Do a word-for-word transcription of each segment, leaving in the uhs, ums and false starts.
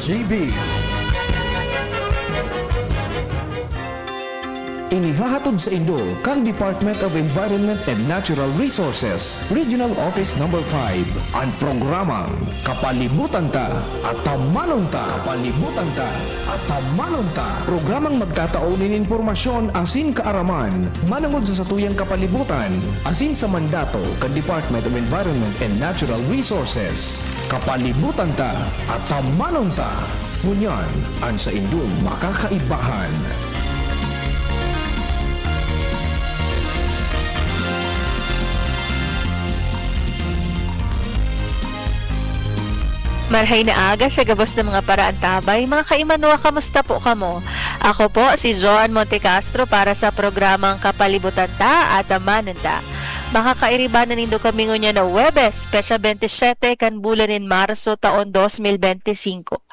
G B. Inihahatod saindo kan Department of Environment and Natural Resources, Regional Office Number five, an programang Kapalibutan Ta, Atamanon Ta. Kapalibutan Ta, Atamanon Ta. Programang magtatao nin impormasyon asin kaaraman manungod sa satuyang kapalibutan asin sa mandato kan Department of Environment and Natural Resources. Kapalibutan Ta, Atamanon Ta. Ngunyan an saindong makakaibahan. Marhay na aga sa gabos na mga paraantabay. Mga kaimanwa, kamusta po kamo? Ako po si Joan Montecastro para sa programang Kapalibutan Ta, Atamanon Ta. Makakairiba na nindo kami ngunyan na Huwebes, petsa bente siyete kan bulan nin Marso, taon dos mil bente singko.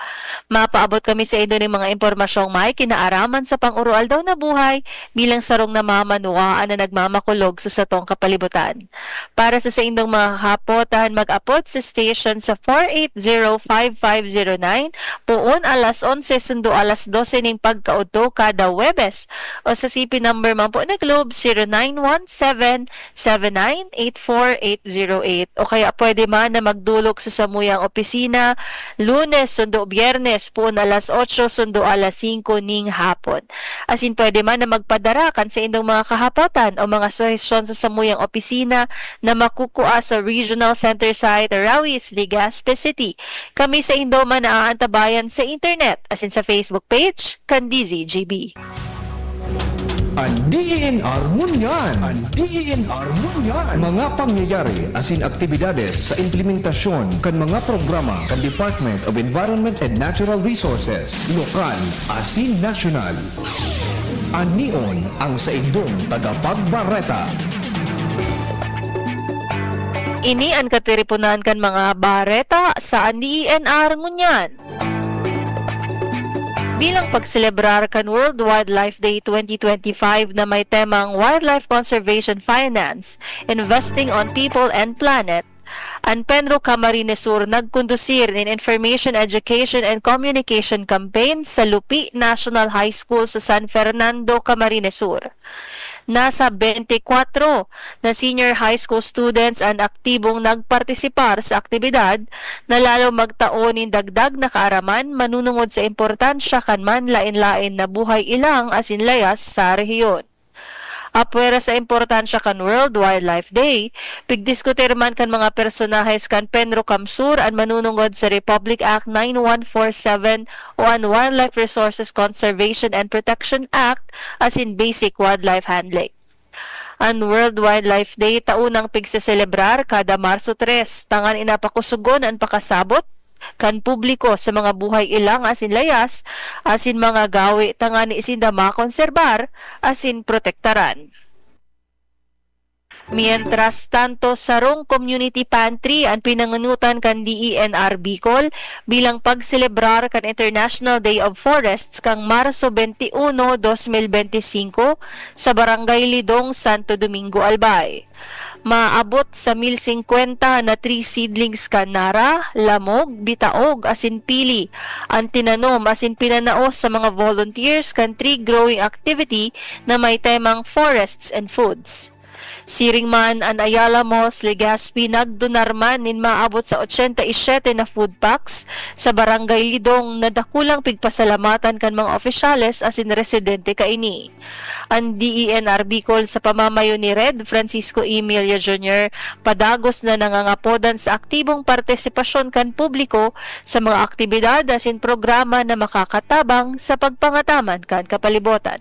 Mapaabot kami saindo nin mga impormasyong may kinaaraman sa pang-uroaldaw na buhay bilang sarong namamanwaan na nagmamakulog sa satong kapalibutan. Para sa saindong mga kahapotan, mag-apod sa station sa four eight zero five five zero nine, poon alas onse sundo alas dose ning pagkaudto kada Huwebes, o sa C P number man po na Globe, zero nine one seven, seven nine eight four eight zero eight. O kaya pwede man na magdolok sa samuyang opisina, Lunes sundo Biyernes, poon alas otso sundo alas singko ning hapon. Asin pwede man na magpadara kan saindong mga kahapotan o mga suhestyon sa samuyang opisina na makukua sa Regional Center Site, Rawis, Legazpi City. Kami saindo man naaantabayan sa internet asin sa Facebook page kan D Z G B. An D E N R ngunyan. An D E N R ngunyan. Mga pangyayari asin aktibidades sa implementasyon kan mga programa kan Department of Environment and Natural Resources, lokal asin nasyonal. An Neon, ang saindong tagapagbareta. Ini an katiriponan kan mga bareta sa An D E N R ngunyan. Bilang pagselebrar kan World Wildlife Day twenty twenty-five na may temang Wildlife Conservation Finance, Investing on People and Planet, an Penro Camarines Sur nagkondusir nin Information, Education and Communication Campaign sa Lupi National High School sa San Fernando, Camarines Sur. Nasa bente kwatro na senior high school students an aktibong nagpartisipar sa aktibidad na lalo magtao nin dagdag na kaaraman manunungod sa importansya kan manlaen-laen na buhay ilang asin layas sa rehiyon. Apwera sa importansya kan World Wildlife Day, pigdiskutir man kan mga personahes kan Penro CamSur an manunungod sa Republic Act nine one four seven o an Wildlife Resources Conservation and Protection Act asin Basic Wildlife Handling. An World Wildlife Day tao nang pigseselebrar kada Marso tres, tanganing pakusogon an pakasabot kan publiko sa mga buhay ilang asin layas asin mga gawi tanganing sinda makonserbar asin protektaran. Mientras tanto, sarong community pantry an pinangunutan kan D E N R Bicol bilang pagselebrar kan International Day of Forests kan Marso twenty-one, dos mil benti singko sa Barangay Lidong, Santo Domingo, Albay. Maabot sa mil singkwenta na tree seedlings kan nara, lamog, bitaog, asin pili an tinanom asin pinanao sa mga volunteers kan tree growing activity na may temang Forests and Foods. Siring man, an Ayala Malls Legazpi nagdonar man nin maabot sa ochenta y siete na food packs sa Barangay Lidong na dakulang pigpasalamatan kan mga opisyales asin residente kaini. An D E N R Bicol sa pamamayo ni Red Francisco Emilio Junior padagos na nangangapodan sa aktibong partisipasyon kan publiko sa mga aktibidad asin programa na makakatabang sa pagpangataman kan kapalibotan.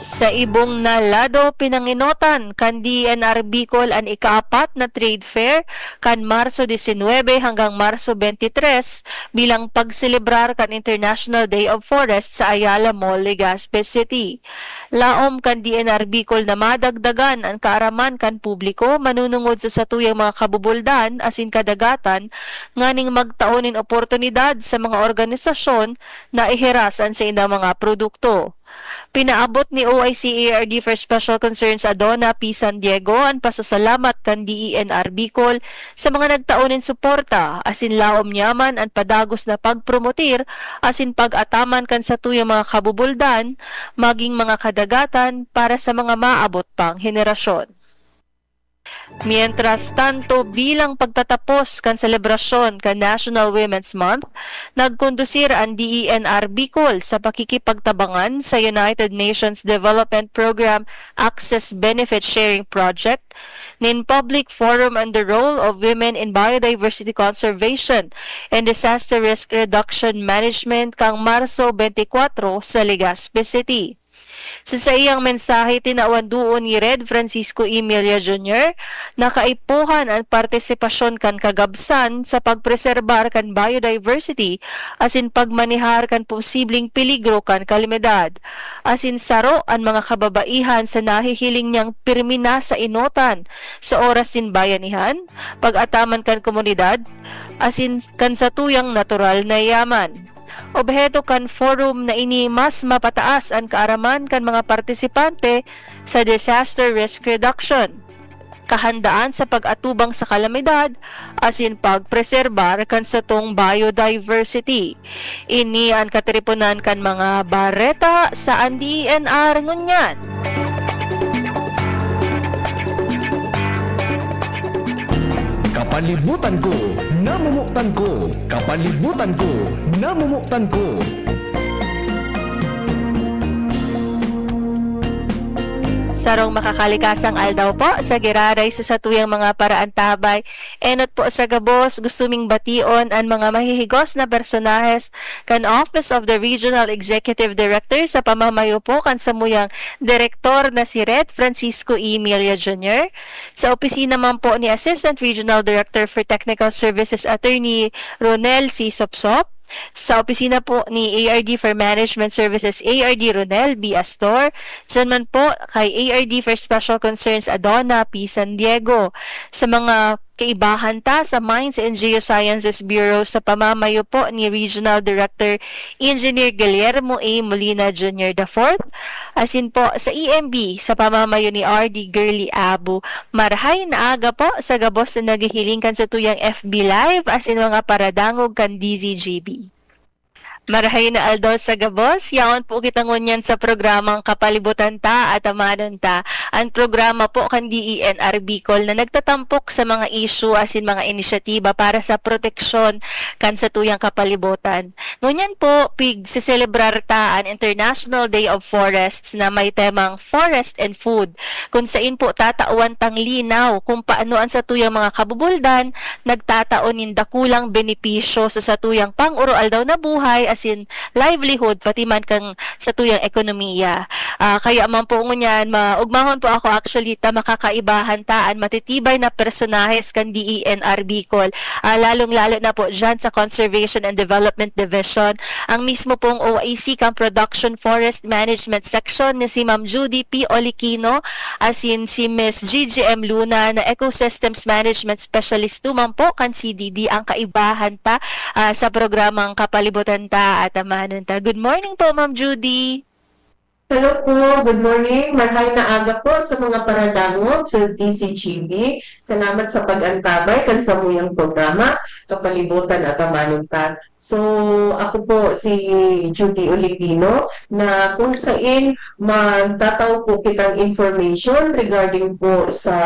Sa ibong na lado, pinangenotan kan D E N R Bicol an ikaapat na trade fair kan Marso disinwebe hanggang Marso bente tres bilang pagselebrar kan International Day of Forest sa Ayala Mall, Legazpi City. Laom kan D E N R Bicol na madagdagan an kaaraman kan publiko manunungod sa satuyang mga kabubuldan asin kadagatan nganing magtao nin oportunidad sa mga organisasyon na ihiras an saindang mga produkto. Pinaabot ni O I C A R D for Special Concerns Adona P. San Diego an pasasalamat kan D E N R Bicol sa mga nagtao nin suporta, asin laom niya man an padagos na pagpromotir asin pag-ataman kan satuyang mga kabubuldan, maging mga kadagatan para sa mga maabot pang henerasyon. Mientras tanto, bilang pagtatapos kan selebrasyon kan National Women's Month, nagkondusir an D E N R Bicol sa pakikipagtabangan sa United Nations Development Programme Access Benefit Sharing Project nin Public Forum on the Role of Women in Biodiversity Conservation and Disaster Risk Reduction Management kan Marso twenty-four sa Legazpi City. Sa saiyang mensahe, tinawan duon ni Rev. Francisco E. Milla Junior na kaipuhan an partisipasyon kan kagabsan sa pagpreserbar kan biodiversity asin pagmanehar kan posibleng peligro kan kalamidad. Asin saro an mga kababaihan sa nahihiling niyang pirmi na sa enotan sa oras nin bayanihan, pag-ataman kan komunidad, asin kan satuyang natural na yaman. Obheto kan forum na ini mas mapataas an kaaraman kan mga partisipante sa disaster risk reduction, kahandaan sa pag-atubang sa kalamidad, asin pagpreserbar kan satong biodiversity. Ini an katiriponan kan mga bareta sa N D E N R ngunyan. Kapalibutan ko, namomotan ko. Kapalibutan ko, namomotan ko. Sarong makakalikasang aldaw po sa giraray sa satuyang mga paraantabay. Enot po sa gabos, gusto ming bation an mga mahihigos na personahes kan Office of the Regional Executive Director sa pamamayo po kan samuyang direktor na si Rev. Francisco E. Milla Junior, sa opisina man po ni Assistant Regional Director for Technical Services Attorney Ronel C. Sopsop, sa opisina po ni A R D for Management Services, A R D Ronel B. Astor, dyan man po kay A R D for Special Concerns Adona P. San Diego, sa mga kaibahan ta sa Mines and Geosciences Bureau sa pamamayo po ni Regional Director Engineer Guillermo A. Molina Junior the fourth, asin po sa E M B sa pamamayo ni R D Girly Abu. Marahay na aga po sa gabos na naghihiling kan satuyang F B Live asin mga paradangog kan D Z G B. Marahay na aldaw sa gabos, yaon po kita ngunyan sa programang Kapalibutan Ta, Atamanon Ta. An programa po kan D E N R Bicol na nagtatampok sa mga isyu asin mga inisyatiba para sa proteksyon kan satuyang kapalibutan. Ngunyan po, pigseselebrar ta an International Day of Forests na may temang Forest and Food, kun sain po tatawan tang linaw kung paano an satuyang mga kabubuldan nagtatao nin dakulang benepisyo sa satuyang pang-oroaldaw na buhay asin livelihood pati man kan satuyang ekonomiya. Ah, kaya man po ngunyan, maugmahon po ako actually ta makakaibahan ta an matitibay na personahes kan D E N R Bicol, ah, lalong-lalo na po dyan sa Conservation and Development Division, ang mismo pong O I C kan Production Forest Management Section na si Ma'am Judy P. Olikino, asin si Miss G G M Luna na Ecosystems Management Specialist duman po kan C D D. An kaibahan ta, ah, sa programang Kapalibutan Ta, Atamanon Ta. Good morning po, Ma'am Judy. Hello po, good morning. Marahay na aga po sa mga paradangog sa D Z G B. Salamat sa pag-antabay kan samuyang programa, Kapalibutan, Atamanon Ta. So, ako po si Judy Oligino, na kung sain magtatao po kitang information regarding po sa,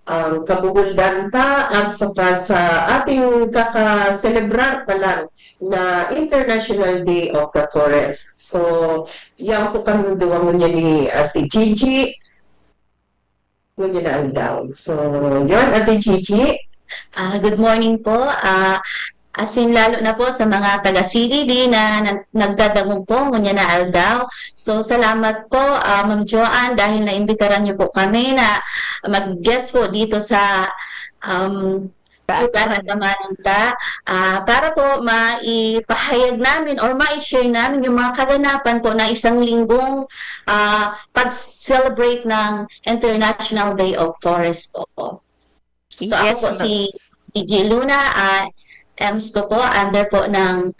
um, kabubuldan ta at saka sa ating kakaselebrar pa lang na International Day of the Forest. So, yan po kami duwa ngunyan ni Ate Gigi. Ngunyan na aldaw. So, yun, Ate Gigi. Ah, good morning po. Ah, asin lalo na po sa mga taga C D D na nag- nagdadangog po ngunyan na aldaw. So, salamat po, ah, Ma'am Joanne, dahil naimbitaran niyo po kami na mag-guest po dito sa um, Atamanon Ta. Ah, para po maipahayag namin or ma-share namin yung mga kaganapan po na isang linggong ah, pag-celebrate ng International Day of Forest po. So, ako Yes, po ma'am. si Gigi Luna, ah, M S two po, under po ng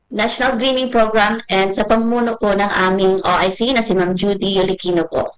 National Greening Program and sa pamumuno po ng aming O I C na si Ma'am Judy Yulikino po.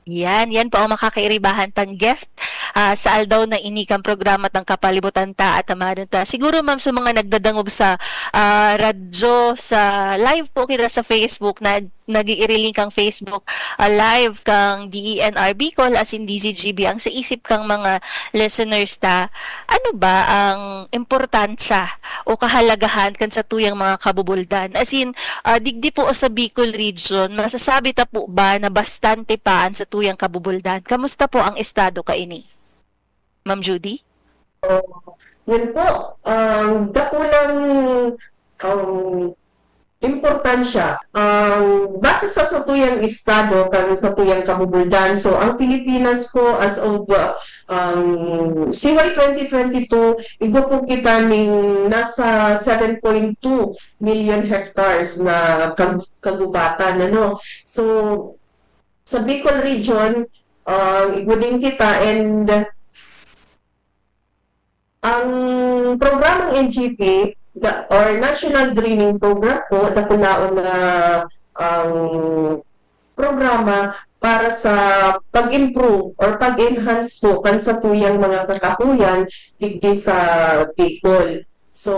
Yan, yan po ang makakairibahan tang guest ah, sa aldaw na ini kan programa tang Kapalibutan Ta at Tamadon Ta. Siguro, ma'am, sa mga nagdadangog sa ah, radyo, sa live po kita sa Facebook, na nag-iiriling kang Facebook ah, live kang D E N R Bicol, as in D Z G B, ang sa isip kang mga listeners ta, ano ba ang importansya o kahalagahan kan satuyang mga kabubuldan? As in, ah, digdi po sa Bicol region, masasabi ta po ba na bastante pa an satuyang kabubuldan? Kamusta po ang estado kaini, Ma'am Judy? Yun po, ang dakulang um, importansya. Ang base sa satuyang estado kan satuyang kabubuldan, so ang Pilipinas po as of uh, um, C Y twenty twenty-two, igwa po kita ning nasa seven point two million hectares na kag- kagubatan, ano. So sa Bicol region, uh, igwa din kita, and ang programang N G P na- or National Greening Program po, dakulaon na ang programa para sa pag-improve or pag-enhance po kan satuyang mga kakahuyan digdi sa Bicol. So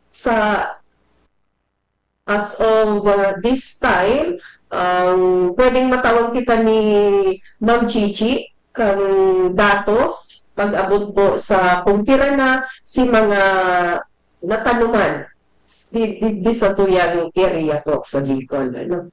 sa as of uh, this time, um, pwedeng matawag kita ni Ma'am Gigi kan datos pag-abot po sa kung pira na si mga natanuman di, di, di sa tuyang area po sa Bicol. Ano?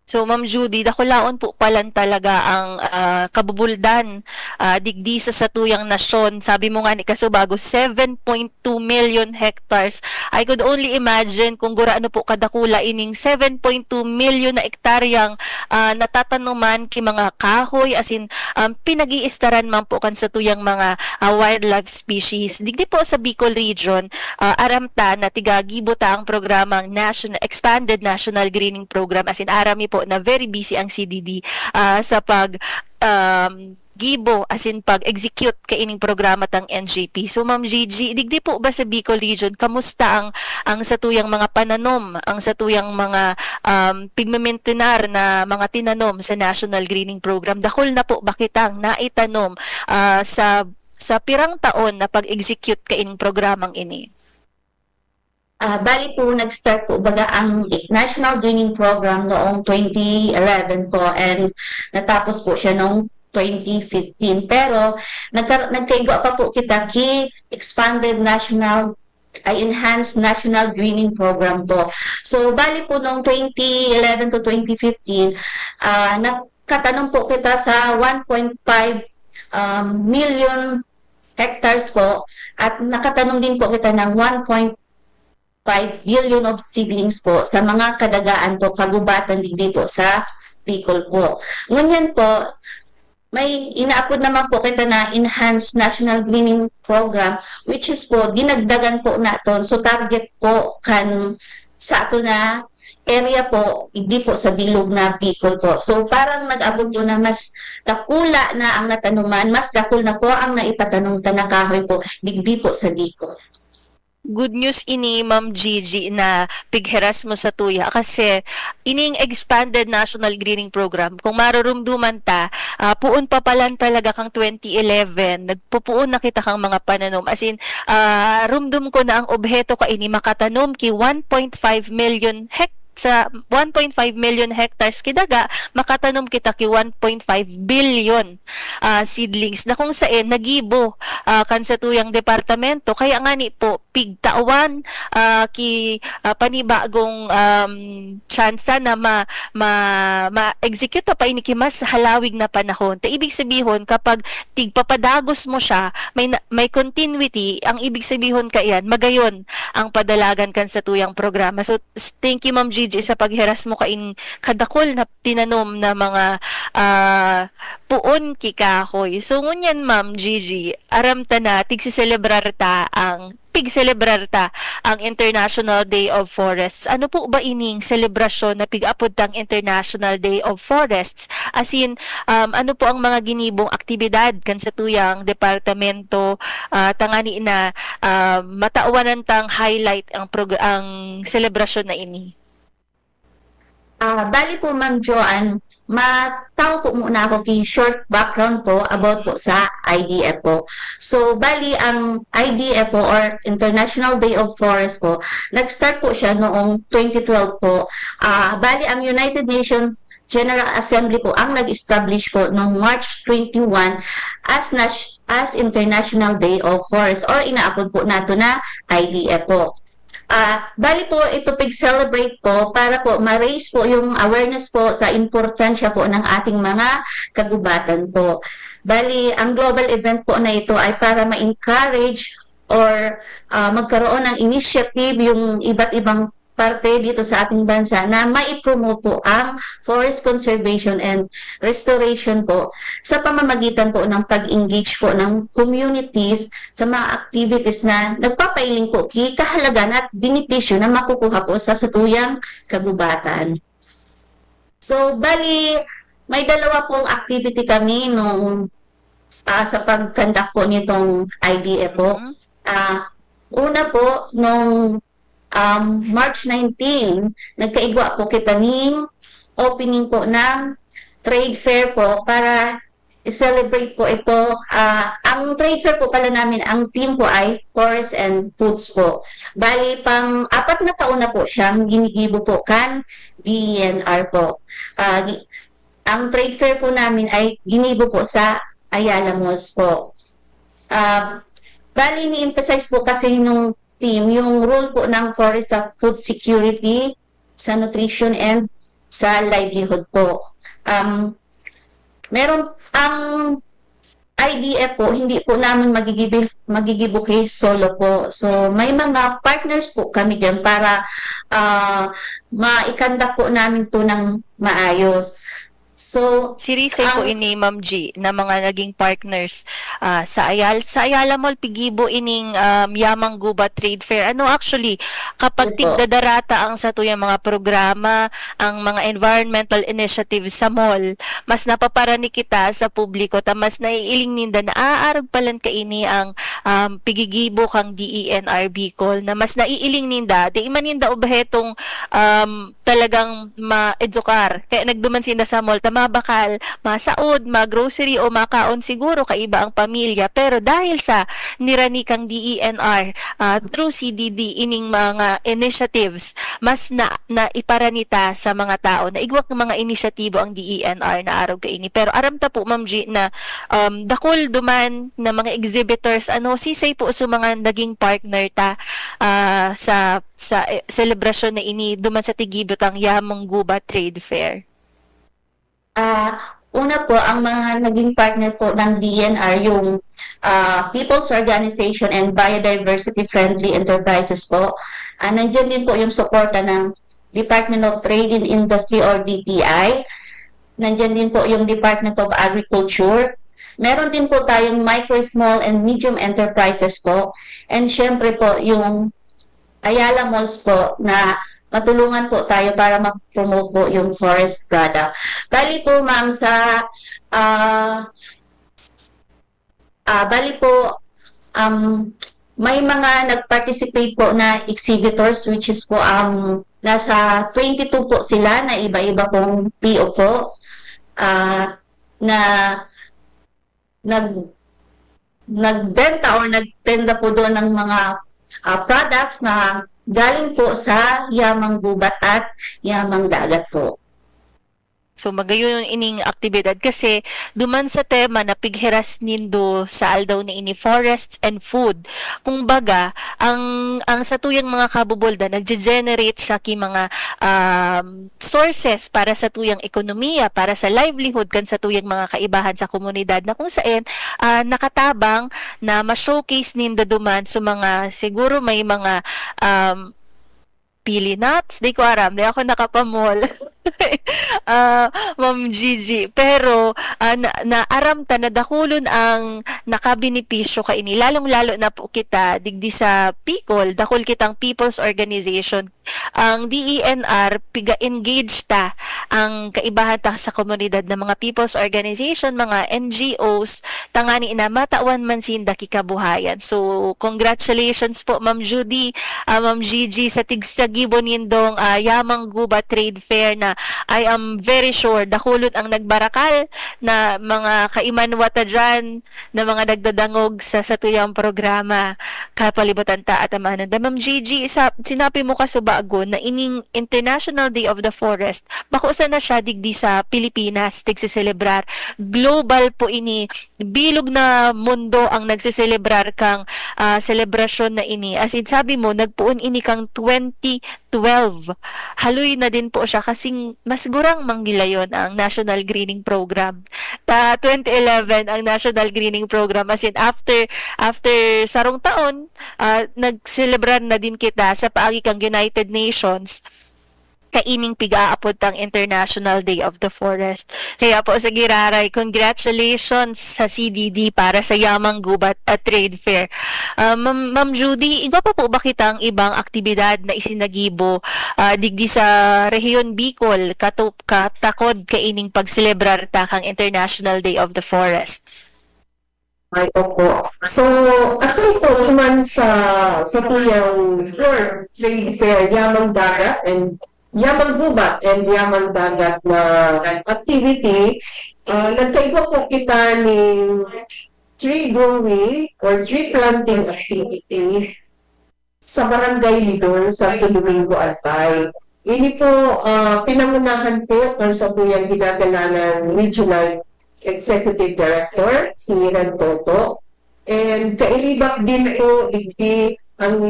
So, Ma'am Judy, dakulaon po palan talaga ang ah, kabubuldan ah, digdi sa satuyang nasyon. Sabi mo nga ni Kasubago, seven point two million hectares. I could only imagine kung gurano po kadakula ining seven point two million na ektaryang ah, natatanuman ki mga kahoy, as in, um, pinag-iistaran man po kan satuyang mga ah, wildlife species. Digdi po sa Bicol region, ah, aram ta na tigagibo ta ang programang National Expanded National Greening Program. As in, aram mi po na very busy ang C D D ah, sa pag um, gibo, as in pag-execute kaining programa tang N G P. So Ma'am Gigi, digdi po ba sa Bicol region, kamusta ang ang satuyang mga pananom, ang satuyang mga um, pigmementenar na mga tinanom sa National Greening Program? Dakul na po ba kitang naitanom ah, sa sa pirang taon na pag-execute kaining programang ini? Ah, bali po, nag-start po baga ang National Greening Program noong twenty eleven po, and natapos po siya noong twenty fifteen. Pero nagka, nagkaigwa pa po kita ki Expanded National, ay Enhanced National Greening Program po. So bali po noong twenty eleven to twenty fifteen, ah, nakatanom po kita sa one point five um, million hectares po, at nakatanom din po kita ng one point five billion of seedlings po sa mga kadagaan po, kagubatan digdi po sa Bicol po. Ngunyan po, may inaapod naman po kita na Enhanced National Greening Program, which is po, dinagdagan po naton. So target po kan sa ato na area po, hindi po sa bilog na Bicol po. So parang nag-abot po na mas dakula na ang natanuman, mas dakul na po ang naipatanom ta na kahoy po, digdi po sa Bicol. Good news ini, Ma'am Gigi, na pigheras mo sa tuya kasi ining Expanded National Greening Program, kung marurumduman ta, ah, puon pa palan talaga kang twenty eleven, nagpupuon na kita kang mga pananom. As in, ah, rumdum ko na ang obheto kaini makatanom ki one point five million hect sa one point five million hectares ki daga, makatanom kita ki one point five billion ah, seedlings na kung saen nagibo ah, kan satuyang departamento. Kaya ngani po, pigtawan ah, ki ah, panibagong um, tsansa na ma, ma, ma-execute pa ini ki mas halawig na panahon. Ta ibig sabihon, kapag tigpapadagos mo siya, may na, may continuity, ang ibig sabihon kaiyan, magayon ang padalagan kan satuyang programa. So s- thank you, Ma'am Gigi, sa pagheras mo kaing kadakol na tinanom na mga ah, puon ki kahoy. So ngunyan, Ma'am Gigi, aram ta na tigseselebrar ta ang pigselebrar ta ang International Day of Forests. Ano po ba ining selebrasyon na pig-apod tang International Day of Forests? As in, um, ano po ang mga ginibong aktibidad kan satuyang departamento, ah, tangani na, ah, matawan tang highlight ang progr-, ang selebrasyon na ini? Ah, bali po, Ma'am Joanne, mataw po muna ako ki short background po about po sa I D F po. So, bali, ang I D F po or International Day of Forest po, nag-start po siya noong twenty twelve po. Ah, bali, ang United Nations General Assembly po ang nag-establish po noong March twenty-one as nas-, as International Day of Forest or inaapod po nato na I D F po. Ah, bali po, ito pig-celebrate po para po ma-raise po yung awareness po sa importansya po ng ating mga kagubatan po. Bali, ang global event po na ito ay para ma-encourage or, ah, magkaroon ng initiative yung iba't ibang parte dito sa ating bansa na mai-promote po ang forest conservation and restoration po sa pamamagitan po ng pag-engage po ng communities sa mga activities na nagpapailing po ki kahalagahan at benepisyo na makukuha po sa satuyang kagubatan. So, bali, may dalawa pong activity kami nung, ah, sa pag-conduct po nitong I D F po. Mhm. Ah, una po, nung, um, March nineteen, nagkaigwa po kita ning opening po ng trade fair po para i-celebrate po ito. Ah, ang trade fair po pala namin, ang theme po ay Forest and Foods po. Bali, pang-apat na taon na po siyang ginigibo po kan D E N R po. Ah, gi-, ang trade fair po namin ay ginibo po sa Ayala Malls po. Ah, bali, ni-emphasize po kasi nung theme yung role po ng forest sa food security, sa nutrition, and sa livelihood po. Um, meron ang I D F po, hindi po namin magigibi-, magigibuki solo po. So, may mga partners po kami diyan para, ah, maikandak po namin 'to ng maayos. So, Sirisay po ang ini, Ma'am G, na mga naging partners, ah, sa Ayal-, sa Ayala Mall, pigibo ining, um, Yamang Gubat Trade Fair. Ano, actually, kapag Opo. tigdadarata ang satuyang mga programa, ang mga environmental initiatives sa mall, mas napaparani kita sa publiko, ta mas naiiling ninda na, "Ah, arog palan kaini ang, um, pigigibo kang D E N R Bicol," na mas naiiling ninda, di man ninda obhetong, um, talagang ma-edukar. Kaya nagduman sinda sa mall, ta mabakal, masaod, ma-grocery o makaon siguro kaiba ang pamilya. Pero dahil sa nirani kang D E N R, ah, through C D D, ining mga initiatives, mas na, naiparani ta sa mga tao na igwa kan mga inisyatibo ang D E N R na arog kaini. Pero aram ta po, Ma'am G, na, um, dakul duman na mga exhibitors, ano, sisay po sa mga naging partner ta, ah, sa, sa, eh, selebrasyon na ini duman sa tigibo tang Yamang Gubat Trade Fair? Ah, una po, ang mga naging partner po ng D E N R, yung, ah, People's Organization and Biodiversity Friendly Enterprises po. Ah, nandiyan din po yung suporta ng Department of Trade and Industry or D T I. Nandiyan din po yung Department of Agriculture. Meron din po tayong micro, small, and medium enterprises po. And syempre po, yung Ayala Malls po na matulungan po tayo para ma-promote po yung forest product. Bali po, ma'am, sa, ah, ah, bali po, um, may mga nag-participate po na exhibitors, which is po, um, nasa twenty-two po sila na iba-iba pong P O po, ah, na nag-, nagbenta or nagtenda po doon ng mga, ah, products na galing po sa Yamang Gubat at Yamang Dagat po. So, magayon ining aktibidad kasi duman sa tema na pighiras nindo sa aldaw na ini, forests and food. Kumbaga, ang, ang satuyang mga kabubuldan nagje-generate siya ki mga, um, sources para sa tuyang ekonomiya, para sa livelihood kan satuyang mga kaibahan sa komunidad na kung saen, ah, nakatabang na ma-showcase ninda duman sa mga, siguro may mga, um, pili nuts, di ko aram, di ako nakapamol. Ah, Ma'am Gigi, pero, ah, na, naaram ta na dakulon ang nakabenepisyo kaini, lalong-lalo na po kita digdi sa Bicol, dakul kitang people's organization. Ang D E N R, piga-engage ta ang kaibahan ta sa komunidad na mga people's organization, mga N G Os, tangani na matawan man sinda kikabuhayan. So, congratulations po, Ma'am Judy, ah, Ma'am Gigi, sa tigsagibo nindong, ah, Yamang Gubat Trade Fair na I am very sure dakulon ang nagbarakal na mga kaimanwa ta dyan, na mga nagdadangog sa satuyang programa, kapalibutan ta at amanon ta. Ma'am Gigi, sa, sinabi mo kasubago na ining International Day of the Forest, bako sana siya digdi sa Pilipinas, tigsiselebrar. Global po ini, bilog na mundo ang nagsiselebrar kang, ah, selebrasyon na ini. As in, sabi mo, nagpoon ini kang twenty twelve. Haloy na din po siya kasing mas gurang manggilayon ang National Greening Program. Ta twenty eleven ang National Greening Program. As in, after, after sarong taon, ah, nagselebrar na din kita sa paagi kang United Nations kaining pig-aapod tang International Day of the Forest. Kaya po, sa Giraray, congratulations sa C D D para sa Yamang Gubat at Trade Fair. Ah, Ma'am, Ma'am Judy, igwa pa po ba kitang ibang aktibidad na isinagibo, ah, digdi sa Rehiyon Bicol, katu-, katakod kaining pagselebrar ta kang International Day of the Forests? Ay, opo. So, aside po naman sa, sa tuyang World Trade Fair, Yamang Dagat and Yamang Gubat and Yamang Dagat na activity, ah, nagkaigwa po kita ning tree growing or tree planting activity sa Barangay Lidong, Santo Domingo, Albay. Ini po, ah, pinangunahan po ng satuyang ginagalangang Regional Executive Director, si Ren Toto. And kairibak din po digdi ang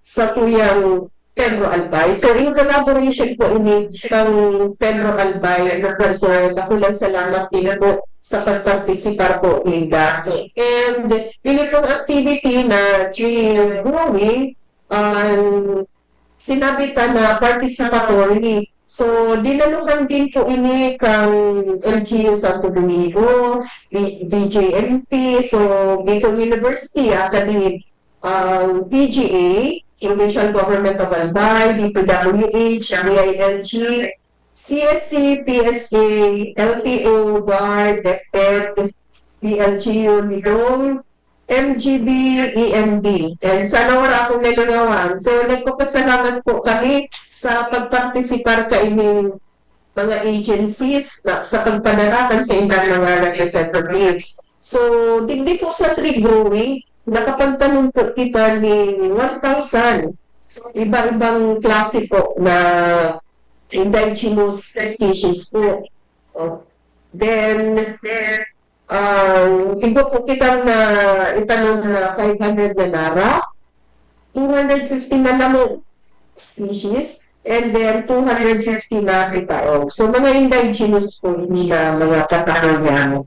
satuyang Pedro Albay. So, in collaboration po ini kang Pedro Albay, ano po, so, dakulang salamat din po sa pagpartisipar po ninda. And ini pong activity na tree growing, um, sinabi ta na participatory. So, dinaluhan din po ini kang L G U Santo Domingo, B-, B J M P, so, Bicol University, actually, ang P G A, Provincial Government of Albay, D P W H, B I L G, C S C, P S A, L T O, BARD, DepEd, B L G U, Lidong, M G B, E M B. And sana wala akong nalingawang. So, nagpapasalamat po kami sa pagpartisipar kaining mga agencies na, sa pagpadara kan saindang mga representatives. So, digdi po sa tree growing, nakapagtanom po kita ni one thousand iba-ibang klase po na indigenous species po. Oh. Then, um, igwa po kitang na itanom na five hundred na nara, two hundred fifty na lamok species, and then two hundred fifty na pitaog. So, mga indigenous po, hindi na mga katahayan.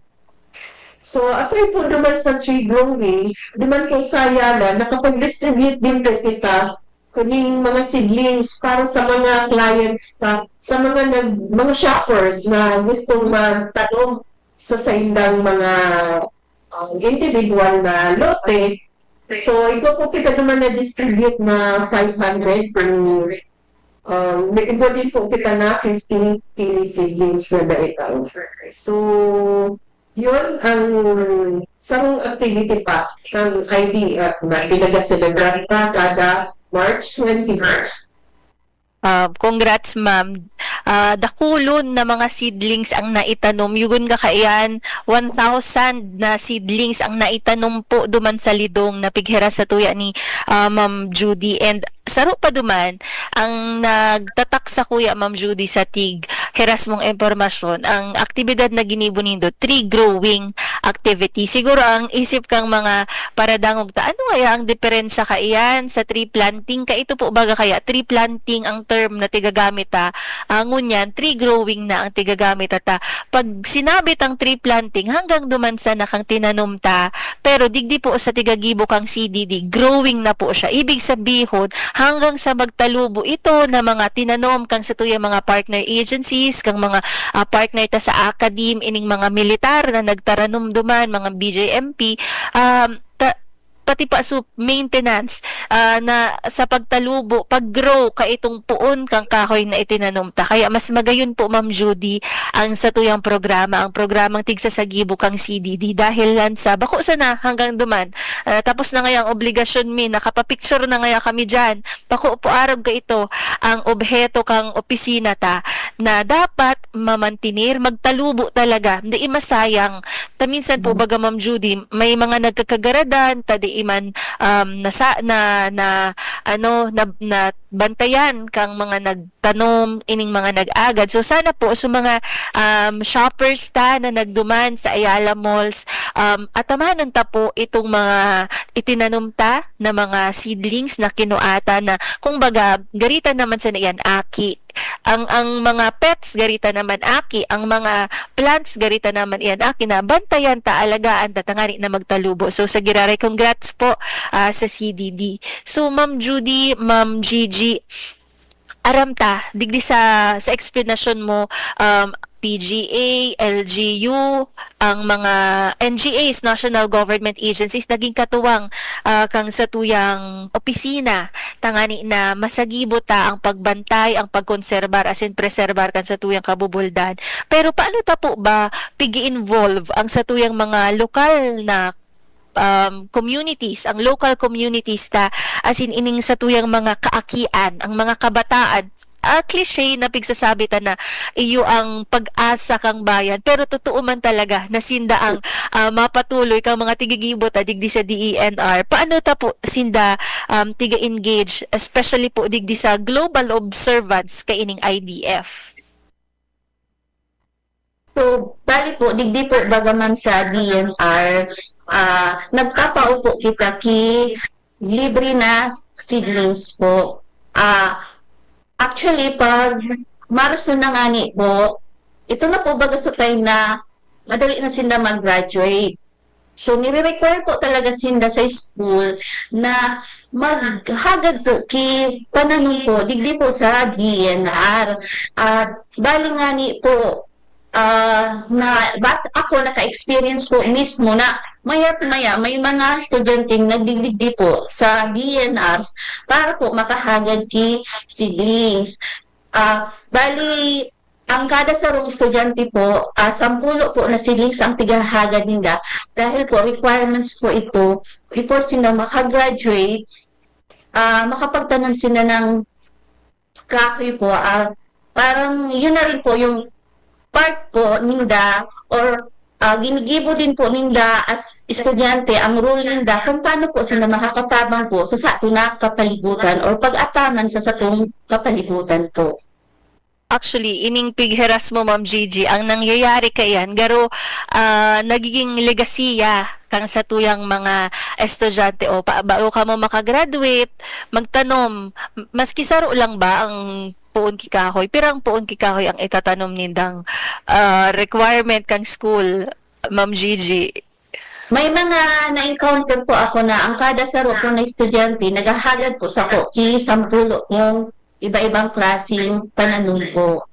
So, aside po naman sa tree growing, duman po sa Ayala, nakapag-distribute din po kita kuning mga seedlings para sa mga clients ta, sa mga nag-, mga shoppers na gustong magtanom sa saindang mga, um, individual na lote. So, igwa po kita naman na-distribute na five hundred kung, um, may igwa din po kita na fifty kini seedlings na naitaw. So, yun ang sarong activity pa ng I D F na pinag-celebrate pa kada March twenty-one. Ah, congrats, ma'am. Ah, dakulon na mga seedlings ang naitanom. Yugon ka kaiyan, one thousand na seedlings ang naitanom po duman sa Lidong na pighiras sa tuya ni, ah, Ma'am Judy. And saro pa duman, ang nagtatak sa kuya, Ma'am Judy, sa tig hiras mong impormasyon, ang aktibidad na ginibo nindo, tree growing activity. Siguro ang isip kang mga paradangog ta, ano kaya ang diferensya kaiyan sa tree planting? Kaito po baga kaya tree planting ang term na tigagamit ta? Ah, ngunyan, tree growing na ang tigagamit ta. Pag sinabi tang tree planting, hanggang duman sana kang tinanom ta, pero digdi po sa tigagibo kang C D D, growing na po siya. Ibig sabihon, hanggang sa magtalubo ito na mga tinanom kang satuyang mga partner agency, kang mga, ah, partner ta sa academe, ining mga militar na nagtaranom duman, mga B J M P, um, ta-, pati pa su maintenance, ah, na sa pagtalubo, pag-grow ka itong puon kang kahoy na itinanom ta. Kaya mas magayon po, Ma'am Judy, ang satuyang programa, ang programang Tigsasagibo kang C D D, dahil lang sa bako sana hanggang duman, ah, tapos na ngaya ang obligasyon mi, nakapapicture na ngaya kami diyan. Bako po arog ka ito ang obheto kang opisina ta, na dapat mamantener, magtalubo talaga, dai masayang. Ta minsan po, Mm. baga, Ma'am Judy, may mga nagkakagaradan, ta dai man, um, nasa-, na, na, ano, na, nabantayan kang mga nagtanom, ining mga nag-agad. So, sana po, sa mga, um, shoppers ta na nagduman sa Ayala Malls, um, atamanon ta po itong mga itinanom ta na mga seedlings na kinua ta na, kumbaga, gari ta naman sana iyan aki. Ang, ang mga pets, gari ta naman aki. Ang mga plants, gari ta naman iyan aki, na bantayan ta, alagaan ta, tangani na magtalubo. So, sa giraray, congrats po, ah, sa C D D. So, Ma'am Judy, Ma'am Gigi, aram ta, digdi sa, sa explanation mo, um, P G A, L G U, ang mga N G As, national government agencies, naging katuwang, ah, kang satuyang opisina, tangani na masagibo ta ang pagbantay, ang pagkonserbar, asin preserbar kan satuyang kabubuldan. Pero paano ta po ba pigi-involve ang satuyang mga lokal na, um, communities, ang local communities ta, asin ining satuyang mga kaakian, ang mga kabataan? Ah, cliche na pigsasabi ta na iyo ang pag-asa kang bayan, pero totoo man talaga na sinda ang, ah, mapatuloy kang mga tigigibo ta digdi sa D E N R. Paano ta po sinda, um, tiga-engage, especially po digdi sa global observance kaining I D F? So, bali po, digdi po, baga man sa D E N R, ah, nagpapaupo kita ki libre na seedlings po. Ah, actually, pag Marso na ngani po, ito na po baga sa time na madali na sinda mag-graduate. So, nire-require po talaga sinda sa school na maghagad po ki pananom po, digdi po sa D E N R. At bali ngani po, ah, na, bas-, ako naka-experience po mismo na maya't maya may mga estudyanteng nagdidigdi po sa D E N Rs para po makahagad ki seedlings. Ah, bali, ang kada sarong estudyante po, ah, sampulo po na seedlings ang tighahagad ninda dahil po requirements po ito before sila makagraduate, ah, makapagtanom sila ng kahoy po. Ah, parang yun na rin po yung part po ninda or, ah, ginigibo din po ninda as estudyante ang role ninda kung paano po sila makakatabang po sa sato na kapalibutan or pag-ataman sa satong kapalibutan po. Actually, ining pighiras mo, Ma'am Gigi, ang nangyayari kaiyan, garo, ah, nagiging legasiya kang satuyang mga estudyante. O, pa, bago ka mo makagraduate, magtanom. M-, maski saro lang ba ang puon ki kahoy? Pirang puon ki kahoy ang itatanom nindang, ah, requirement kang school, Ma'am Gigi? May mga na-encounter po ako na ang kada saro po na estudyante, naghahagad po sako ki sampulo kong iba-ibang klaseng pananom po.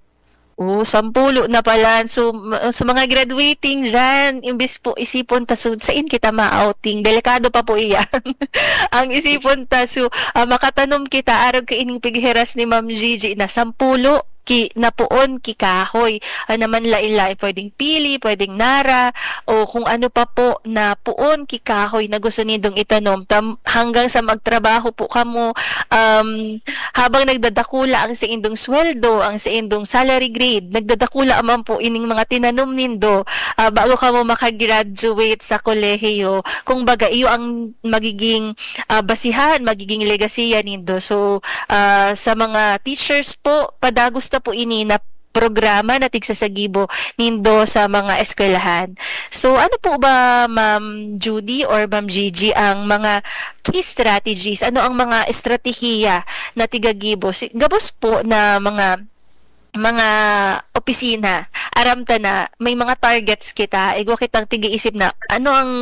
Oh, sampulo na pala. So, ma-, sa mga graduating diyan, imbis po isipon ta, so, sain kita ma-outing? Delikado pa po iyan. Ang isipon ta, so, ah, makatanom kita, arog kaining pighiras ni Ma'am Gigi na sampulo ki, na puon ki kahoy. Ah, naman lain-lain, pwedeng pili, pwedeng nara, o kung ano pa po na puon ki kahoy na gusto nindong itanom. Tam-, hanggang sa magtrabaho po kamo, um, habang nagdadakula ang saindong sweldo, ang saindong salary grade, nagdadakula man po ining mga tinanom nindo, ah, bago kamo makagraduate sa kolehiyo. Kung baga, iyo ang magiging, ah, basihan, magiging legasiya nindo. So, ah, sa mga teachers po, padagos na po ini na programa na tigsasagibo nindo sa mga eskwelahan. So, ano po ba, Ma'am Judy or Ma'am Gigi, ang mga key strategies? Ano ang mga estratehiya na tigagibo? Si-, gabos po na mga, mga opisina, aram ta na may mga targets kita. Igwa kitang tigiisip na ano ang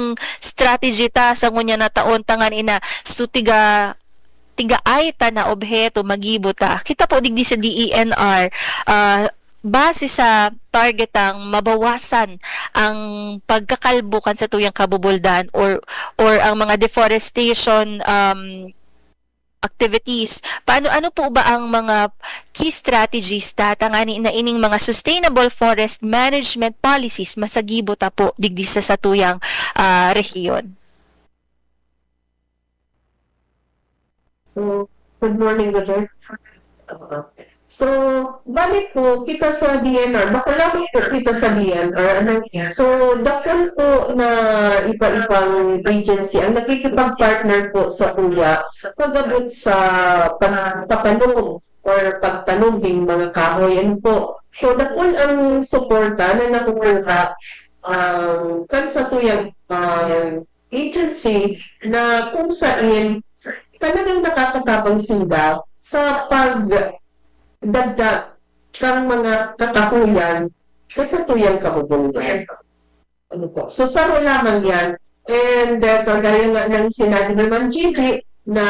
strategy ta sa ngunyan na taon, tangan ina. So, tiga, tigaay ta na obheto, magibo ta. Kita po digdi sa D E N R, ah, base sa targetang mabawasan ang pagkakalbo kan satuyang kabubuldan or, or ang mga deforestation, um, activities. Paano, ano po ba ang mga key strategies ta, tangani na ining mga sustainable forest management policies masagibo ta po digdi sa satuyang, ah, rehiyon? So, good morning, Governor. So, balik po kita sa D N R, bako lamang po kita sa D N R. Ano, so, dakul po na iba-ibang agency ang nakikipag-partner po sa kuya pagabot sa pagpapalong or pagtanom ng mga kahoy. Ano po? So, dakul ang suporta na nakukuha um, kan satuyang um, agency na kung saan talagang nakakatabang sila sa pagdagdag ng mga kakahuyan sa satuyang kabubuldan. Ano po? So, saro lamang yan. And uh, kagaya nga ng sinabi ni Ma'am Gigi, na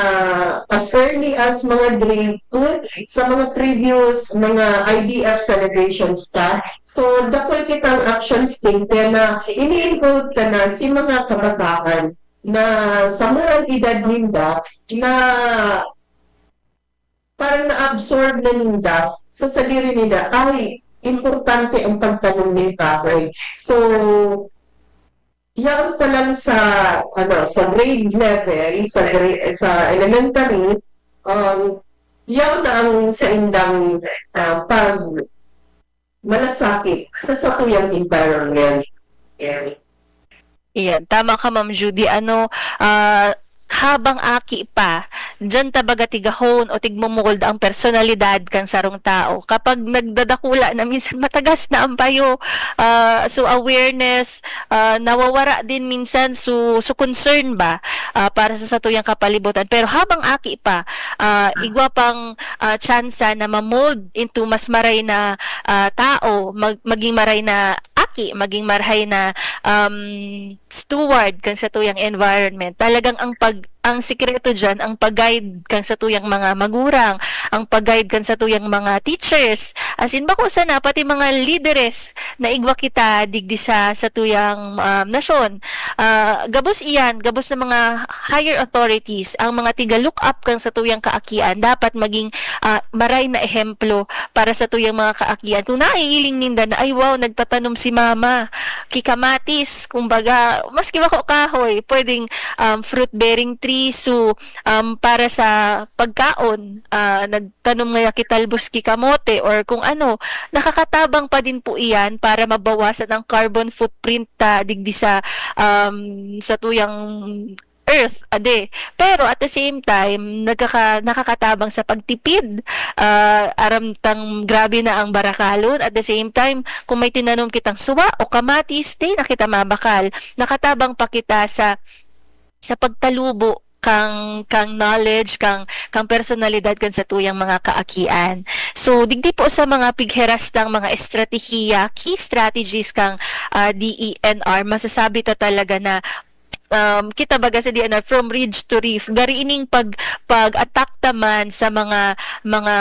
as early as mga grade two, sa mga previous mga I D F celebrations ta. So, dakul kitang action state na ini-involve ka na si mga kabataan na sa murang edad ninda na parang na-absorb na ninda sa sadiri ninda, ay, importante ang pagtanom ng kahoy. So, yaon pa lang sa, ano, sa grade level, sa, grade, sa elementary, um, yaon na ang saindang uh, pag malasakit sa satuyang environment. Iyan, tama ka, Ma'am Judy. Ano, ah, habang aki pa, diyan ta baga tigahon o tigmomold ang personalidad kan sarong tao. Kapag nagdadakula na, minsan matagas na ang payo. Ah, so, awareness, ah, nawawara din minsan. So, so concern ba, ah, para sa satuyang kapalibutan. Pero habang aki pa, ah, igwa pang, ah, tsansa na ma-mold into mas maray na, ah, tao, mag-, maging maray na aki, maging maray na, um, steward kan satuyang environment. Talagang ang pag-, ang sikreto diyan, ang pag-guide kan satuyang mga magurang, ang pag-guide kan satuyang mga teachers. As in, bako sana, pati mga lideres na igwa kita digdi sa satuyang, um, nasyon. Ah, gabos iyan, gabos na mga higher authorities, ang mga tiga-look up kan satuyang kaakian, dapat maging, ah, maray na ehemplo para satuyang mga kaakian. Kung naiiling ninda na, "Ay, wow, nagtatanom si mama, kikamatis," kumbaga, maski bako kahoy, pwedeng, um, fruit-bearing tree. So, um, para sa pagkaon, ah, nagtanom ngaya ki talbos ki kamote or kung ano, nakakatabang pa din po iyan para mabawasan ang carbon footprint ta digdi sa, um, satuyang earth, ade. Pero at the same time, nagkaka-, nakakatabang sa pagtipid. Ah, aram tang grabe na ang barakalon. At the same time, kung may tinanom kitang suwa o kamatis, di na kita mabakal. Nakatabang pa kita sa, sa pagtalubo kang, kang knowledge, kang, kang personalidad kan satuyang mga kaakian. So, digdi po sa mga pigherastang mga estratehiya, key strategies kang, ah, D E N R, masasabi ta talaga na, um, kita baga sa D E N R, from ridge to reef, gari ining pag-, pag-attack ta man sa mga, mga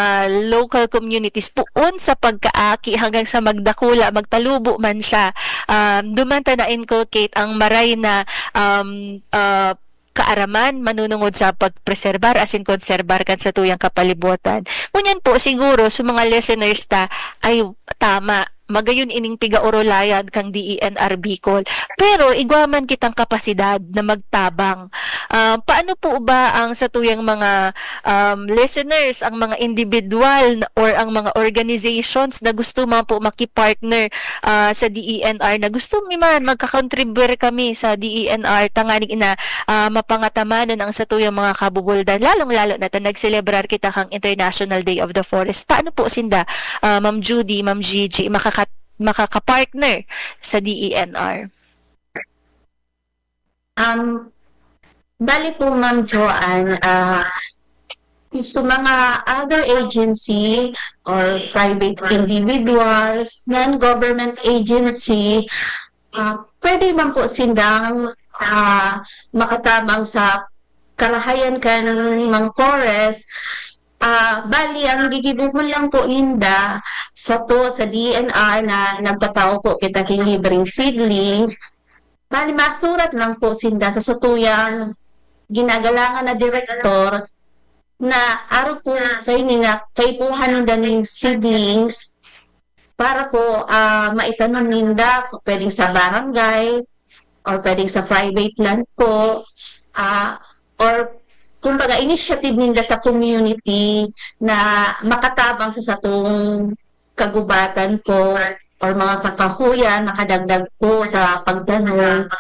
local communities, poon sa pagkaaki hanggang sa magdakula, magtalubo man siya. Um, duman ta na-inculcate ang maray na, um, ah, kaaraman manunungod sa pagpreserbar asin konserbar kan satuyang kapalibutan. Ngunyan po, siguro, sa mga listeners ta, ay, tama, magayon ining pigaorolayan kang D E N R Bicol. Pero igwa man kitang kapasidad na magtabang. Ah, paano po ba ang satuyang mga, um, listeners, ang mga individual na, or ang mga organizations na gusto man po makipartner, ah, sa D E N R, na gusto mi man, magkakontribute kami sa D E N R, tanganing ina, ah, mapangataman ang satuyang mga kabubuldan, lalong-lalo na ta nagselebrar kita kang International Day of the Forest. Paano po sinda, ah, Ma'am Judy, Ma'am Gigi, makaka-, makakapartner sa D E N R? Um, bali po, Ma'am Joanne, ah, sa mga other agency or private individuals, non-government agency, ah, pwede man po sindang, ah, makatabang sa karahayan kan mga forest. Ah, bali, ang gigibohon lang po ninda sato sa D E N R na nagtatao po kita king libreng seedlings. Bali, masurat lang po sinda sa satuyang ginagalangan na direktor na arog po kaini na kaipuhan ninda ning seedlings para po, ah, maitanom ninda, pwedeng sa barangay or pwedeng sa private land po, ah, or kumbaga initiative ninda sa community na makatabang sa satong kagubatan po or mga kakahuyan, makadagdag po sa pagtanom.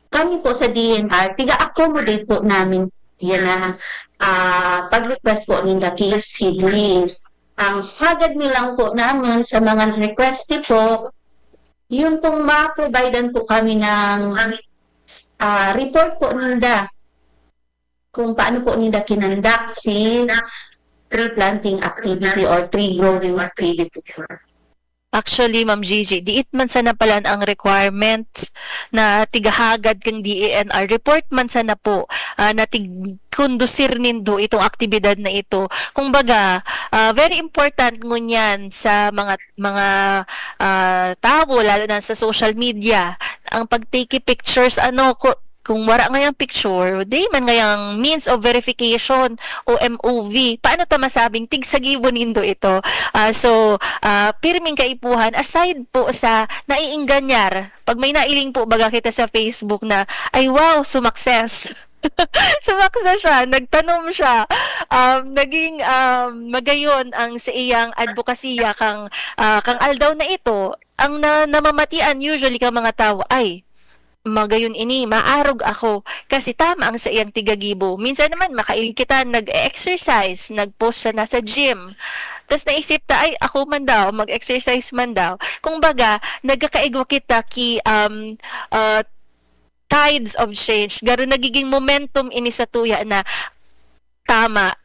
Kami po sa D E N R, tiga-accommodate po namin yan na, ah, pag-request po ninda ki seedlings. Ang hagad mi lang po naman sa mga request po, yun pong ma-providean po kami ng, ah, report po ninda kung paano po ninda kinandak si tree planting activity or tree growing activity. Actually, Ma'am Gigi, diit man sana palan ang requirements na tigahagad kang D E N R. Report man sana po, ah, na tig-, kondusir nindo itong aktibidad na ito. Kumbaga, ah, very important ngunyan sa mga, mga, ah, tawo, lalo na sa social media, ang pagtiki pictures, ano, ku-, kung wara ngayang picture, di man ngayang means of verification o M O V. Paano ta masabing tig sa gibo nindo ito? Ah, so, ah, pirming kaipuhan, aside po sa naiingganyar, pag may nailing po baga kita sa Facebook na, "Ay wow, sumakses." Sumakses siya, nagtanom siya, um, naging, um, magayon ang sa iyang advokasya kang, ah, kang aldaw na ito. Ang na-, namamatian usually kang mga tawo, "Ay, magayon ini, maarog ako, kasi tama ang saiyang tigagibo." Minsan naman, makain kita, nag-exercise, nag-post siya, nasa gym. Tas naisip ta, "Ay, ako man daw, mag-exercise man daw." Kumbaga, nagkakaigwa kita ki, um, ah, tides of change. Garo nagiging momentum ini sa tuya na tama,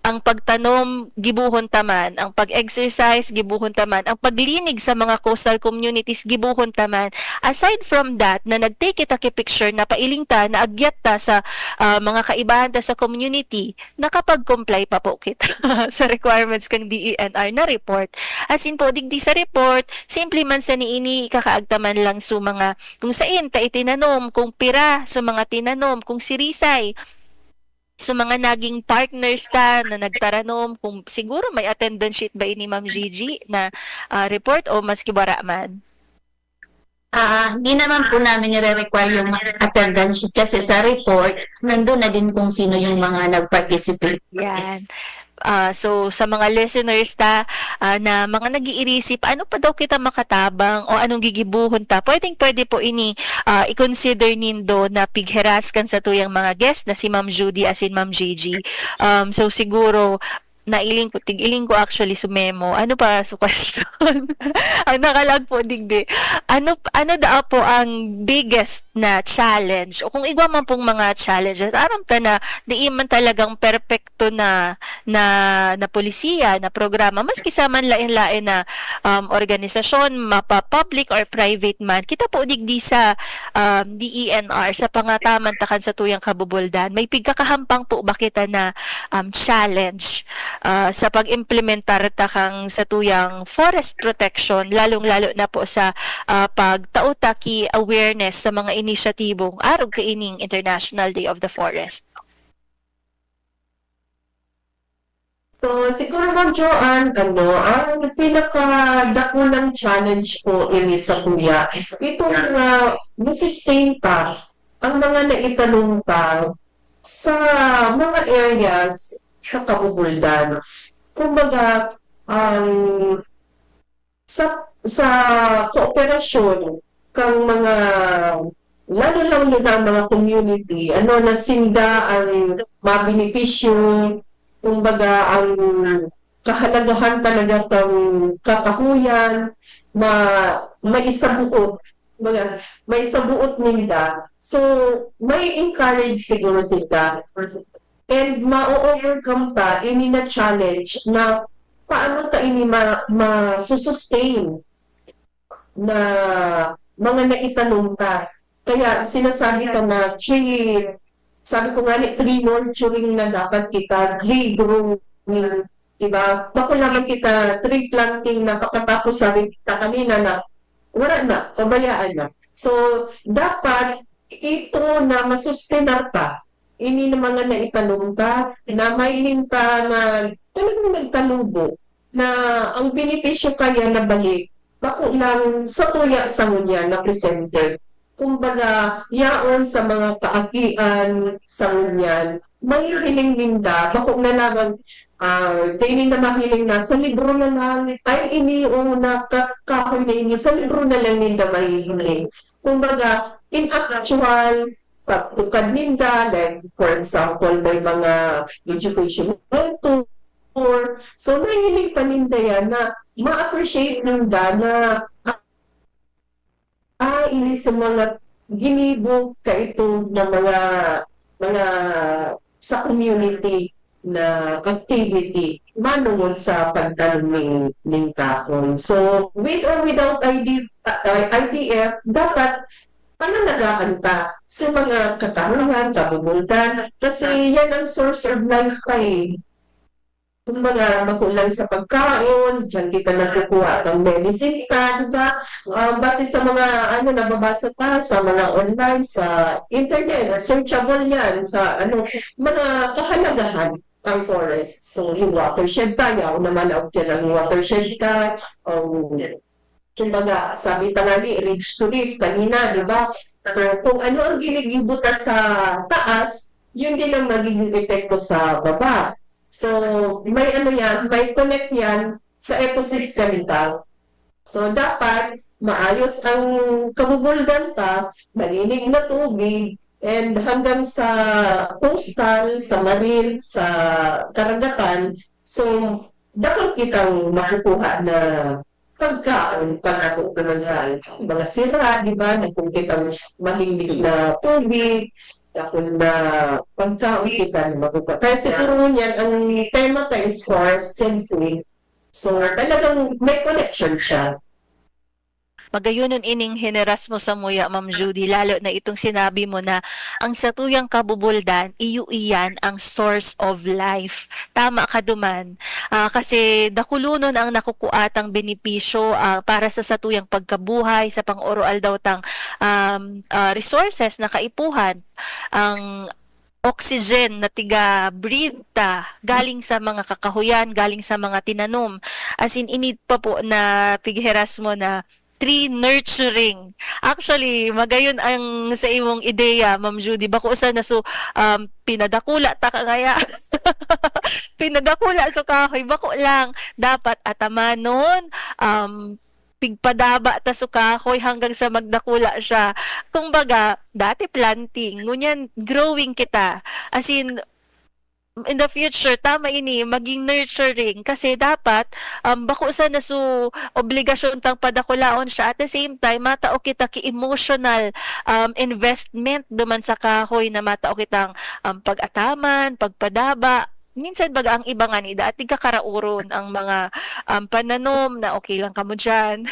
ang pagtanom, gibohon ta man, ang pag-exercise, gibohon ta man, ang paglinig sa mga coastal communities, gibohon ta man. Aside from that, na nag-take kita ki picture, napailing ta, naagyat ta sa, ah, mga kaibahan ta sa community, nakapag-comply pa po kita sa requirements kang D E N R na report. As in po, digdi sa report, simple man sa niini, ikakaagtaman lang sa mga kung sain ta itinanom, kung pira sa mga tinanom, kung sirisay, so, mga naging partners ta na nagtaranom, kung siguro may attendance sheet ba ini, Ma'am Gigi, na, ah, report o maski wara man? Ah, di naman po namin nire-require yung attendance sheet kasi sa report, nandun na din kung sino yung mga nag-participate. Yan. Ah, so, sa mga listeners ta, ah, na mga nag-iirisip, ano pa daw kita makatabang o anong gigibuhon ta? Pwedeng-pwede po ini, ah, i-consider nindo na pigheras kan satuyang mga guest na si Ma'am Judy asin Ma'am Gigi. Um, so, siguro, nailing ko, tig-iling ko actually sa memo. Ano pa sa question? Ang nakalag po, digdi. Ano, ano daa po ang biggest na challenge? O kung igwa man pong mga challenges, aram ta na di man talagang perpekto na, na, na polisiya, na programa. Maski sa man lain-lain na, um, organisasyon, mapa-public or private man. Kita po digdi sa, um, D E N R, sa pangataman ta kan satuyang kabubuldan. May pigkakahampang po ba kita na, um, challenge, ah, sa pag-implementar ta kang satuyang forest protection, lalong-lalo na po sa, ah, pagtao ta ki awareness sa mga inisyatibong arog kaining International Day of the Forest? So, siguro, Ma'am Joanne, ano, ang pinakadakulang challenge po ini sa kuya, itong mga masustain pa ang mga naitanom pa sa mga areas sa kabubuldan. Kumbaga, ang sa, sa kooperasyon kang mga, lalo-lalo na ang mga community, ano, na sinda ang mabenepisyo, kumbaga, ang kahalagahan talaga kang kakahuyan, ma-, maisabuot, kumbaga, maisabuot ninda. So, may encourage siguro sila. And ma-overcome ta ini na challenge na paano ta ini ma-, ma-sustain na mga naitanom ta. Kaya sinasabi ko na tree, sabi ko nga ni, tree nurturing na dapat kita, tree grow, Diba? Bako lamang kita tree planting na pagkatapos sabi kita kanina na wala na, pabayaan na. So, dapat ito na masustenar ta. Ini na mga naitanom ta, na may ninta na talagang nagkalubo, na ang benepisyo kaya na balik, bako lang sa tuya sa ngunyan na presente. Kumbaga, yaon sa mga kaagian sa ngunyan, mahihiling ninda, bako na lamang, ah, di ninda mahiling na sa libro na lang, ay, ini, o, na, ka-, kahoy na ini, sa libro na lang ninda mahihiling. Kumbaga, in actual, pagtukad ninda, like, for example, may mga educational tour. So, nahihiling pa ninda yan na ma-appreciate ninda na, ah, ini sa mga ginibo kaito na mga, mga sa community na activity manungod sa pagtanom ning, ning kahoy. So, with or without I D, uh, I D F, dapat pangalagaan ta sa mga kakahuyan, kabubuldan, kasi yan ang source of life pa eh. Kumbaga, makulang sa pagkaon, diyan kita nagkukuha ng medicine ta, di ba? Ah, base sa mga, ano, nababasa ta sa mga online, sa internet, searchable yan, sa, ano, mga kahalagahan ang forest. So, yung watershed ta, yaon naman out dyan ang watershed ta, um, kumbaga, sabi ta nga ni, ridge to reef kanina, di ba? So, kung ano ang ginigibo ta sa taas, yun din ang magiging epekto sa baba. So, may ano yan, may connect yan sa ecosystem ta. So, dapat maayos ang kabubuldan ta, malinig na tubig, and hanggang sa coastal, sa marine, sa karagatan. So, dapat kitang makukuha na pagkaon, pag-abot naman sa mga sira, di ba? Na kung kitang mahilig na tubig, dakul na pagkaon kita na makukuha. Kaya siguro ngunyan, ang tema ta is forest and food. So, talagang may connection siya. Magayonon ining hineras mo samuya, Ma'am Judy, lalo na itong sinabi mo na ang satuyang kabubuldan, iyo iyan ang source of life. Tama ka duman. Ah, kasi dakulonon ang nakukuatang benepisyo, ah, para sa satuyang pagkabuhay, sa pang-oroaldaw tang, um, ah, resources na kaipuhan. Ang oxygen na tiga-breathe ta galing sa mga kakahuyan, galing sa mga tinanom. As in, init pa po na pigheras mo na tree nurturing. Actually, magayon ang sa imong ideya, Ma'am Judy. Bako sana so, um, pinadakula ta ka ngaya. Pinadakula so kahoy, bako lang. Dapat atamanon, um, pigpadaba ta so kahoy hanggang sa magdakula siya. Kumbaga, dati planting, ngunyan growing kita. As in, in the future, tama ini, maging nurturing. Kasi dapat, um, bako sana so obligasyon tang padakulaon siya. At the same time, matao kita ki emotional, um, investment duman sa kahoy na matao kitang, um, pag-ataman, pagpadaba. Minsan baga ang iba nga ni dati kakarauron ang mga, um, pananom na okay lang kamo dyan.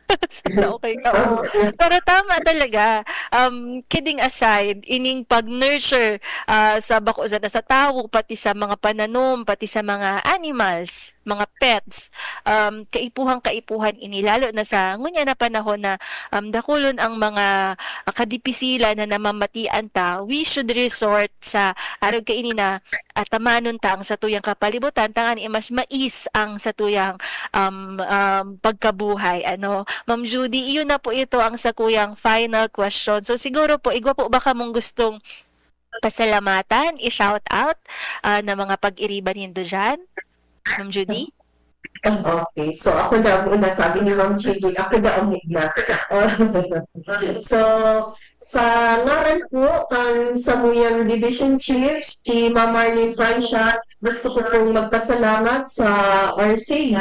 Sana okay ka. Oo. Pero tama talaga. Um, kidding aside, ining pag-nurture, ah, sa bako sa, sa tawo, pati sa mga pananom, pati sa mga animals, mga pets, um, kaipuhan-kaipuhan ini, lalo na sa ngunyan na panahon na, um, dakulon ang mga, ah, kadipisilan na namamatian ta, we should resort sa arog kaini na atamanon ta ang satuyang kapalibutan, tangani mas mais ang satuyang, um, um, pagkabuhay, ano. Ma'am Judy, iyon na po ito ang sakuyang final question. So, siguro po, igwa po ba kamong gustong pasalamatan, i-shout out, ah, na mga pag-iriba nindo dyan? Ma'am Judy? Okay. So, ako na muna, sabi ni Ma'am Gigi, ako na ang muna. So, sa ngaran po kan samuyang Division Chief, si Ma'am Marlene Francia, gusto ko pong magpasalamat sa R C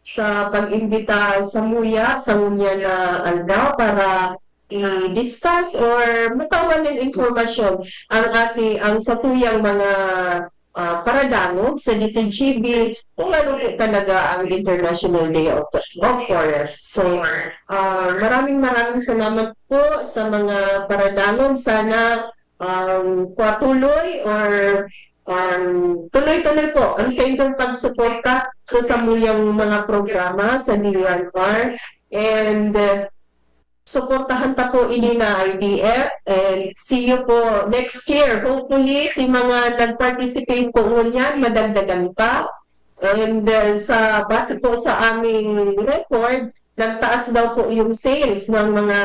sa pag-imbita samuya sa ngunyan na aldaw para i-discuss or matawan ng impormasyon ang ati-, ang satuyang mga, ah, paradangog sa D C G B kung ano po talaga ang International Day of, of Forest. So, ah, maraming maraming salamat po sa mga paradangog. Sana, um, patuloy or um, tuloy-tuloy po ang sa inyong pagsuporta sa samuyang mga programa sa D N R. And, uh, suportahan ta po ini na I D F. And see you po next year. Hopefully, si mga nag-participate po ngunyan, madagdagan pa. And, uh, sa, base po sa aming record, nagtaas daw po yung sales ng mga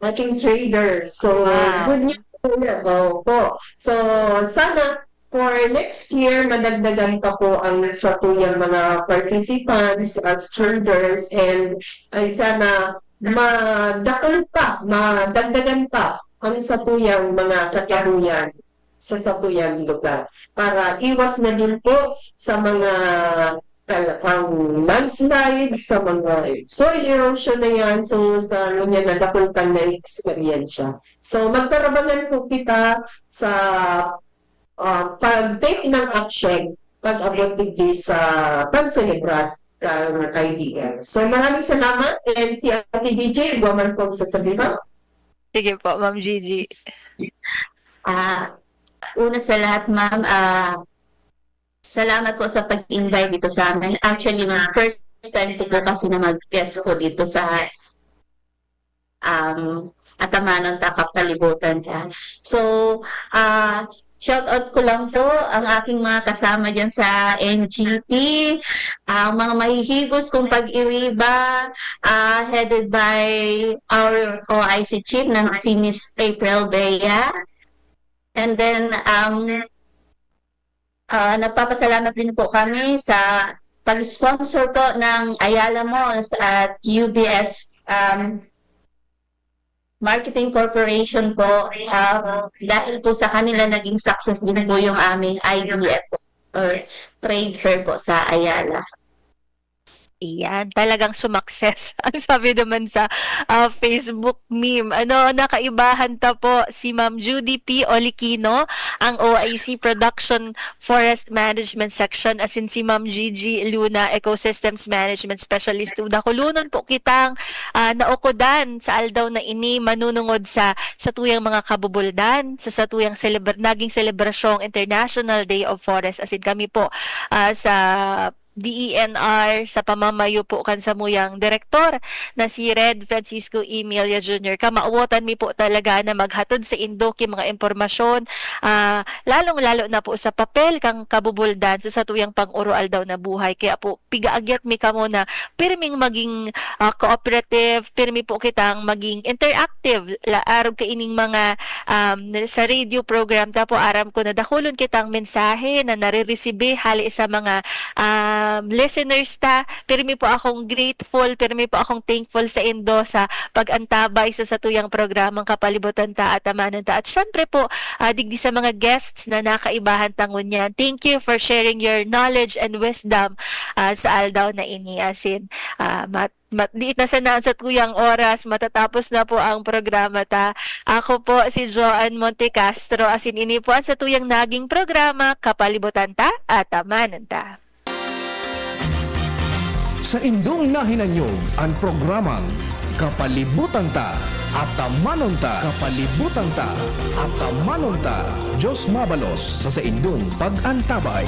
ating traders. So, Wow. Good news po yan. Opo. So, sana for next year, madagdagan pa po ang satuyang mga participants as traders, and, and sana madakol pa, madagdagan pa ang satuyang mga kakahuyan sa satuyang lugar para iwas na din po sa mga kal-, ang landslide, sa mga soil erosion na yan. So, sa ngunyan na dakul kan na eksperyensya. So, magtarabangan po kita sa, ah, pag-take ng action pag-abot digdi sa pag-celebrar ng I D M. So, maraming salamat, and si Ate Gigi, igwa man po ang sasabihin. Sige po, Ma'am Gigi. Ah, una sa lahat, ma'am, ah, salamat po sa pag-invite dito sa amin. Actually, ma'am, first time ko po kasi na mag-guest po dito sa, um, Atamanon Ta, Kapalibutan Ta. So, ah, shout out ko lang po ang aking mga kasama dyan sa N G T, ang mga mahihigos kong pag-iriba, ah, headed by our O I C chief na si Miss April Bea. And then, um, ah, nagpapasalamat din po kami sa pag-sponsor po ng Ayala Malls at U B S, um, Marketing Corporation po. Ah, dahil po sa kanila, naging success din po yung aming I D F or trade fair po sa Ayala. Iyan, talagang sumakses. Ang sabi naman sa, ah, Facebook meme, ano, nakaibahan ta po si Ma'am Judy P Olikino, ang O I C Production Forest Management Section, asin si Ma'am Gigi Luna, Ecosystems Management Specialist. Dakulunon po kitang, ah, naukodan sa aldaw na ini, manunungod sa satuyang mga kabubuldan, sa satuyang celebra-, naging selebrasyong International Day of Forest. Asin kami po, ah, sa D E N R sa pamamayo po kan samuyang direktor na si Red Francisco Emilia Junior. Kamawotan mi po talaga na maghatod sa indo ki mga impormasyon, ah, lalong-lalo na po sa papel kan kabubuldan sa satuyang pang-oroaldaw na buhay. Kaya po, pigaagyat mi kamo na pirming maging, ah, cooperative, pirmi po kitang maging interactive. La-, arog kaining mga, um, sa radio program ta po, aram ko na dakulon kitang mensahe na nariresibi hali sa mga, um, listeners ta. Pirmi po akong grateful, pirmi po akong thankful sa indo sa pag-antabay sa satuyang programang Kapalibutan Ta, Atamanon Ta. At syempre po, ah, digdi sa mga guests na nakaibahan ta ngunyan. Thank you for sharing your knowledge and wisdom, ah, sa aldaw na ini. Asin, ah, mat-, mat-, diit na sana ang satuyang oras, matatapos na po ang programa ta. Ako po si Joanne Montecastro, asin ini po ang satuyang naging programa, Kapalibutan Ta, Atamanon Ta. Sa indong nahinanyog an programang Kapalibutan Ta, Atamanon Ta, Kapalibutan Ta, Atamanon Ta, Diyos mabalos sa saindong pag-antabay.